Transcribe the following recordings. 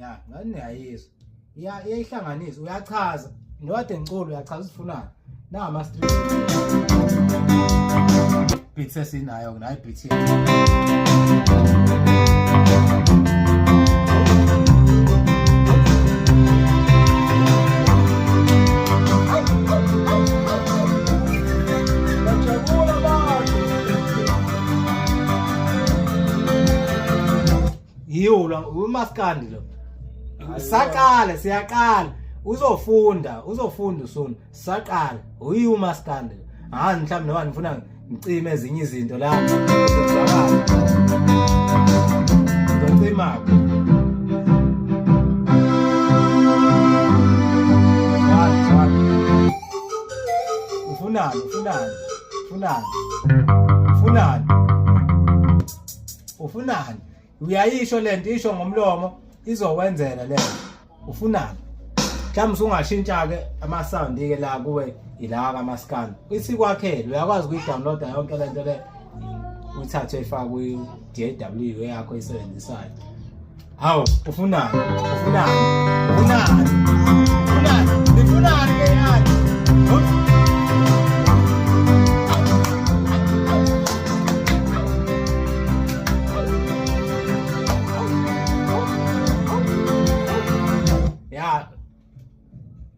Ya, ngani niyayizwa. Iya iyayihlanganisa, uyachaza. Nokade ngicula uyachaza ufunani. Na ama street. Beat sesinayo nayo beat yethu. Bajabula abantu. Yiwo lo umaskandi lo. Saqala siyaqala uzofunda uzofunda usuna saqala uyi umaskandi. Hayi mhlawumbe noma ngifuna ngicime ezinye izinto la. Ngicima. Ufunani ufunani ufunani ufunani ufunani uyayisho lento isho ngomlomo izokwenzela lento ufunani mhlawumbe usungashintsha-ke ama-sound-ke la kuwe ila kamaskandi isikwakhele uyakwazi ukuyi-downloada yonke le nto le uyithathe uyifake kwi-D A W yakho oyisebenzisayo. Hawu, ufunani ufunani ufunani ufunani nifunani ke yani? Ya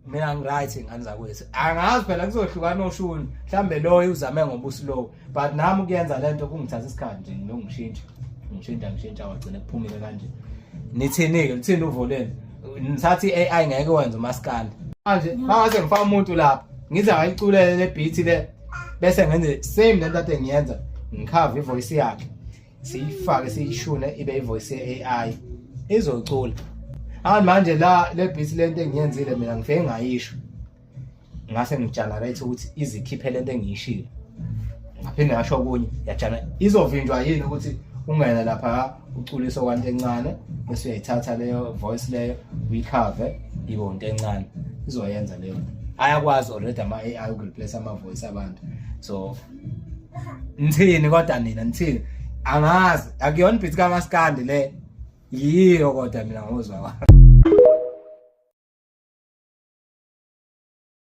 mina ngiright ngane zakwethu, angazi phela kuzohlukana oshuni, mhlambe loyo uzame ngoba uslow, but nami ukuyenza lento kungithatha isikhathi nje, ngilongishintsha ngishintsha ngishintsha wagcina kuphumile kanje. Nithini-ke, lithini uvo lenu? Nithatha i-AI ngeke wenze umaskandi manje mangase ngifaka umuntu lapha ngize ngayiculele le beat le bese ngenze same lento ade ngiyenza, ngikhave ivoice yakhe siyifake siyishune ibe ivoice ye-AI izocula. Hayi manje la le beat lento engiyenzile mina ngifike ngayisho ngase ngigenerate ukuthi izikhiphe lento engiyishilo, ngaphinde ngasho okunye yajana. Izovinjwa yini ukuthi ungene lapha uculise kwanto encane bese uyayithatha leyo voice leyo uyikhave ibe into encane? Izoyenza leyo nto, ayakwazi already ama-AI ukureplace ama-voice abantu. So nithini kodwa nina, nithini? Angazi, akuyona beat kamaskandi le, yiyo kodwa mina ngozwa kwami.